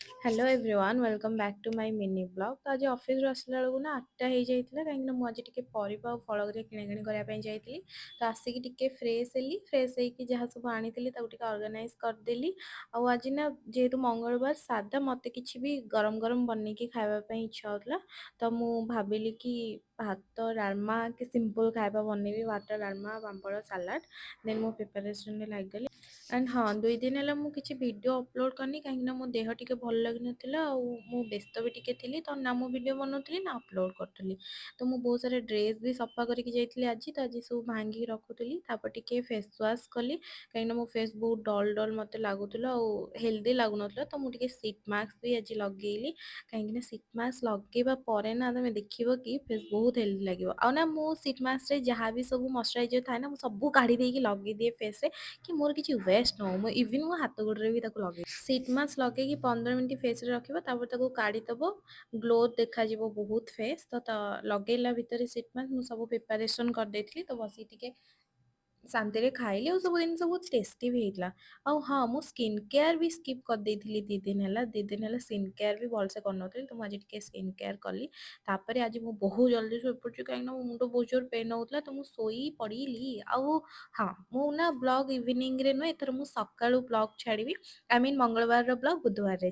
Hello everyone, welcome back to my mini vlog। ତ ଆଜି ଅଫିସରୁ ଆସିଲା ବେଳକୁ ନା 8ଟା ହେଇଯାଇଥିଲା, କାହିଁକିନା ମୁଁ ଆଜି ଟିକେ ପରିବା ଆଉ ଫଳ ହେରିକା କିଣାକିଣି କରିବା ପାଇଁ ଯାଇଥିଲି। ତ ଆସିକି ଟିକେ ଫ୍ରେଶ୍ ହେଲି। ଫ୍ରେଶ୍ ହେଇକି ଯାହା ସବୁ ଆଣିଥିଲି, ତାକୁ ଟିକେ ଅର୍ଗାନାଇଜ୍ କରିଦେଲି। ଆଉ ଆଜି ନା ଯେହେତୁ ମଙ୍ଗଳବାର, ସାଧା, ମୋତେ କିଛି ବି ଗରମ ଗରମ ବନେଇକି ଖାଇବା ପାଇଁ ଇଚ୍ଛା ହେଉଥିଲା। ତ ମୁଁ ଭାବିଲି କି ଭାତ, ଡାଲମା କି ସିମ୍ପଲ୍ ଖାଇବା ବନେଇବି, ଭାତ, ଡାଲମା, ପାମ୍ପଡ଼, ସାଲାଡ଼। ଦେନ୍ ମୁଁ ପ୍ରିପାରେସନ୍ରେ ଲାଗିଗଲି। ଆଣ୍ଡ ହଁ, 2 ଦିନ ହେଲା ମୁଁ କିଛି ଭିଡ଼ିଓ ଅପଲୋଡ଼ କରିନି, କାହିଁକିନା ମୋ ଦେହ ଟିକେ ଭଲ ଲାଗୁନଥିଲା ଆଉ ମୁଁ ବ୍ୟସ୍ତ ବି ଟିକେ ଥିଲି। ତ ନା ମୁଁ ଭିଡ଼ିଓ ବନାଉଥିଲି, ନା ଅପଲୋଡ଼ କରୁଥିଲି। ତ ମୁଁ ବହୁତ ସାରା ଡ୍ରେସ୍ ବି ସଫା କରିକି ଯାଇଥିଲି ଆଜି। ତ ଆଜି ସବୁ ଭାଙ୍ଗିକି ରଖୁଥିଲି। ତାପରେ ଟିକେ ଫେସ୍ ୱାଶ୍ କଲି, କାହିଁକିନା ମୋ ଫେସ୍ ବହୁତ ଡଲ୍ ଡଲ୍ ମୋତେ ଲାଗୁଥିଲା ଆଉ ହେଲ୍ଦି ଲାଗୁନଥିଲା। ତ ମୁଁ ଟିକେ ସିଟ୍ ମାସ୍କ ବି ଆଜି ଲଗେଇଲି, କାହିଁକିନା ସିଟ୍ ମାସ୍କ ଲଗେଇବା ପରେ ନା ତମେ ଦେଖିବ କି ଫେସ୍ ବହୁତ ହେଲ୍ଦି ଲାଗିବ। ଆଉ ନା ମୁଁ ସିଟ୍ ମାସ୍କରେ ଯାହା ବି ସବୁ ମଶ୍ଚରାଇଜର୍ ଥାଏ ନା, ମୁଁ ସବୁ କାଢ଼ି ଦେଇକି ଲଗେଇଦିଏ ଫେସ୍ରେ କି ମୋର କିଛି ୱେଷ୍ଟ ନ ହଉ। ମୁଁ ଇଭିନ୍ ମୋ ହାତ ଗୋଡ଼ରେ ବି ତାକୁ ଲଗେଇ, ସିଟ୍ ମାସ୍କ ଲଗେଇକି 15 ମିନିଟ୍ ଫେସ୍ରେ ରଖିବ, ତାପରେ ତାକୁ କାଢ଼ିଦେବ, ଗ୍ଲୋ ଦେଖାଯିବ ବହୁତ ଫେସ୍। ତ ଲଗେଇଲା ଭିତରେ ସିଟ୍ ମାସ୍କ ମୁଁ ସବୁ ପ୍ରିପାରେସନ୍ କରିଦେଇଥିଲି। ତ ବସିକି ଟିକେ ଶାନ୍ତିରେ ଖାଇଲି ଆଉ ସବୁ ଜିନିଷ ବହୁତ ଟେଷ୍ଟି ବି ହେଇଥିଲା। ଆଉ ହଁ, ମୁଁ ସ୍କିନ୍ କେୟାର ବି ସ୍କିପ୍ କରିଦେଇଥିଲି 2 ଦିନ ହେଲା। 2 ଦିନ ହେଲା ସ୍କିନ୍ କେୟାର ବି ଭଲସେ କରିନଥିଲି। ତ ମୁଁ ଆଜି ଟିକେ ସ୍କିନ୍ କେୟାର କଲି। ତାପରେ ଆଜି ମୁଁ ବହୁତ ଜଲ୍ଦି ଶୋଇପଡ଼ିଛି, କାହିଁକିନା ମୋ ମୁଣ୍ଡ ବହୁତ ଜୋର ପେନ୍ ହେଉଥିଲା। ତ ମୁଁ ଶୋଇ ପଡ଼ିଲି। ଆଉ ହଁ, ମୁଁ ନା ବ୍ଲଗ୍ ଇଭିନିଂରେ ନୁହେଁ, ଏଥର ମୁଁ ସକାଳୁ ବ୍ଲଗ୍ ଛାଡ଼ିବି। I mean, ମଙ୍ଗଳବାରର ବ୍ଲଗ୍ ବୁଧବାରରେ।